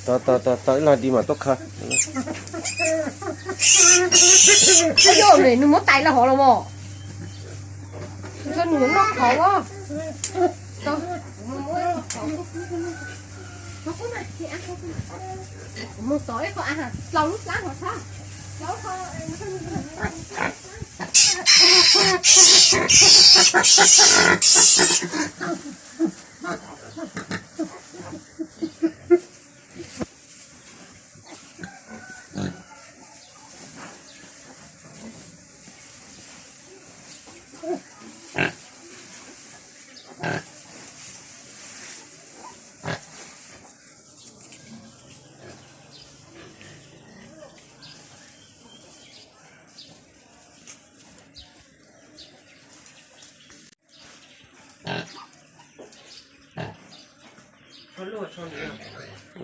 Tau, tau, tau, tau ib lag di mam tuaj khaws. Yog nws muab tais los hov los mos. Nws noj qhauv. Mus tov ib qho av, tau lub plab hov txhob.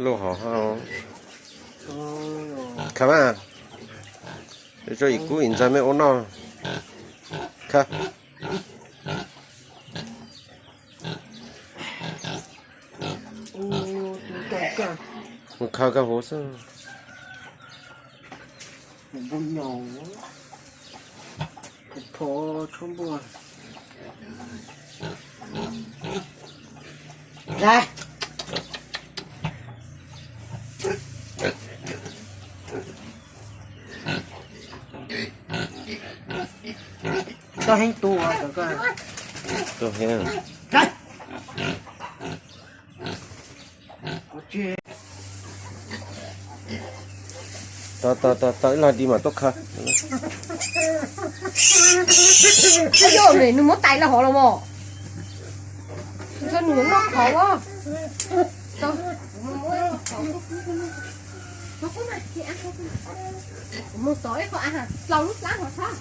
Luj hov, khaws mas, tso ib kub ib ntxag mej ua noj. Khaws, mus khaws kawg huv xwb. Tau heev tus, tau heev. Tau, tau, tau, tau ib lag di mam tuaj khaws. Yog nws muab tais los hov los mos. Nws noj qhauv. Mus tov ib qho av, tau lub plab hov txhob.